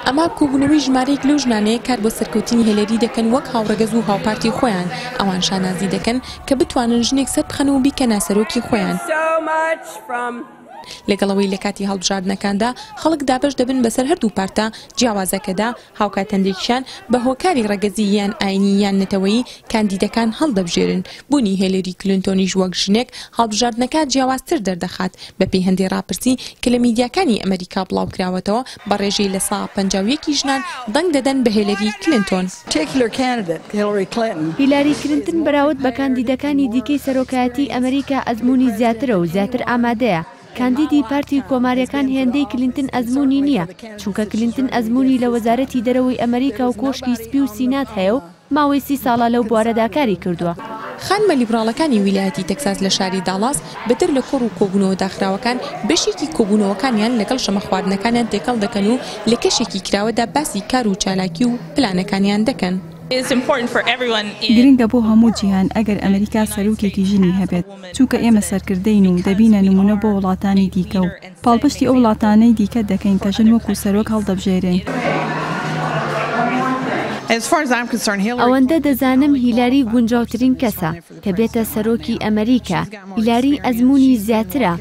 ئەمە کۆبوونەوەی ژمارەیەک لەو ژنانەیە کار بۆ سەرکەوتنی هێلەری دەکەن وەک هاوڕەگەز و هاوپارتی خۆیان، ئەوان شانازی دەکەن کە بتوانن ژنێک سەربخەن و بیکەنە سەرۆکی خۆیان. لەگەڵ ئەوەی لە کاتی هەڵبژاردنەکاندا خەڵک دابەش دەبن بەسەر هەردوو پارتە جیاوازەکەدا، هاوکات هەندێکیشیان بە هۆکاری ڕەگەزی یان ئاینی یان نەتەوەیی کاندیدەکان هەڵدەبژێرن، بوونی هێلری کلینتۆنیش وەک ژنێک هەڵبژاردنەکە جیاوازتر دەردەخات، بەپێی هەندێ ڕاپرسی کە لە میدیاکانی ئەمەریکا بڵاوکراوەتەوە بە ڕێژەی 51% ی ژنان دەنگ دەدەن بە هێلری کلینتۆن. هیلاری کلینتن بەراورد بە کاندیدەکانی دیکەی سەرۆکایەتیی ئەمریکا ئەزموونی زیاترە و زیاتر ئامادەیە، کاندیدی پارتی کۆمارییەکان هێندەی کلینتن ئەزموونی نییە، چونکە کلینتن ئەزموونی لە وەزارەتی دەرەوەی ئەمریکا و کۆشکی سپی و سینات هەیە و ماوەی سی ساڵە لەو بوارەدا کاری کردووە. خانمە لیبراڵەکانی ویلایەتی تەکساس لە شاری داڵاس بەدەر لە کۆڕ و کۆبوونەوە داخراوەکان، بەشێکی کۆبوونەوەکانیان لەگەڵ ژەمە خواردنەکانیان تێکەڵ دەکەن و لە کەشێکی کراوەدا باسی کار و چالاکی و پلانەکانیان دەکەن. گرنگە بۆ هەموو جیهان ئەگەر ئەمریکا سەرۆکێکی ژنی هەبێت، چونکە ئێمە سەرکردەین و دەبینە نموونە بۆ وڵاتانی دیکە و پاڵپشتی ئەو وڵاتانەی دیکە دەکەین کە ژن وەکو سەرۆک هەڵدەبژێرێن. ئەوەندە دەزانم هیلاری گونجاوترین کەسە کە بێتە سەرۆکی ئەمریکا، هیلاری ئەزموونی زیاترە،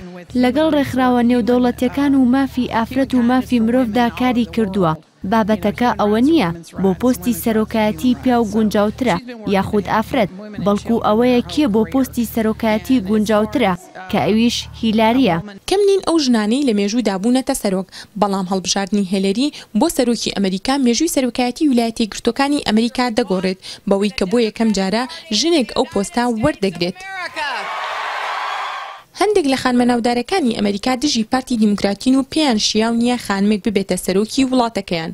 لەگەڵ ڕێکخراوە نێودەوڵەتیەکان و مافی ئافرەت و مافی مرۆڤدا کاری کردووە، بابەتەکە ئەوە نییە بۆ پۆستی سەرۆکایەتی پیاو گونجاوترە یاخود ئافرەت، بەڵکو ئەوەیە کێ بۆ پۆستی سەرۆکایەتی گونجاوترە کە ئەویش هیلارییە. کەم نین ئەو ژنانەی لە مێژوودا بوونەتە سەرۆک، بەڵام هەڵبژاردنی هێلەری بۆ سەرۆکی ئەمریکا مێژووی سەرۆکایەتی ویلایەتە یەکگرتووەکانی ئەمریکا دەگۆڕێت، بەوەی کە بۆ یەکەم جارە ژنێک ئەو پۆستە وەردەگرێت. هەندێک لە خانمە ناودارەکانی ئەمەریکا دژی پارتی دیموکراتین و پێیان شیاو نییە خانمێک ببێتە سەرۆکی وڵاتەکەیان.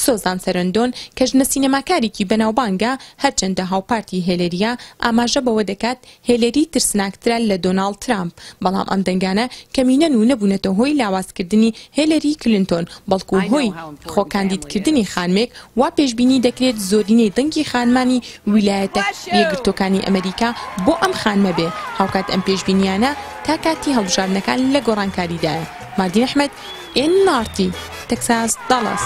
سۆزان سەرەندۆن کە ژنە سینەماکارێکی بەناوبانگە، هەرچەندە هاوپارتی هێلێرییە، ئاماژە بەوە دەکات هێلێری ترسناکترە لە دۆناڵد ترامپ، بەڵام ئەم دەنگانە کەمینەن و نەبوونەتە هۆی لاوازکردنی هێلێری کلنتۆن، بەڵکو هۆی خۆکاندیدکردنی خانمێک وا پێشبینی دەکرێت زۆرینەی دەنگی خانمانی ویلایەتە یەکگرتووەکانی ئەمەریکا بۆ ئەم خانمە بێ، هاوکات ئەم پێشبینییانە تا کاتی هەڵبژاردنەکان لە گۆڕانکاریدایە. ماردین ئەحمەد، ئێن ئاڕ تی، تەکساس، داڵاس.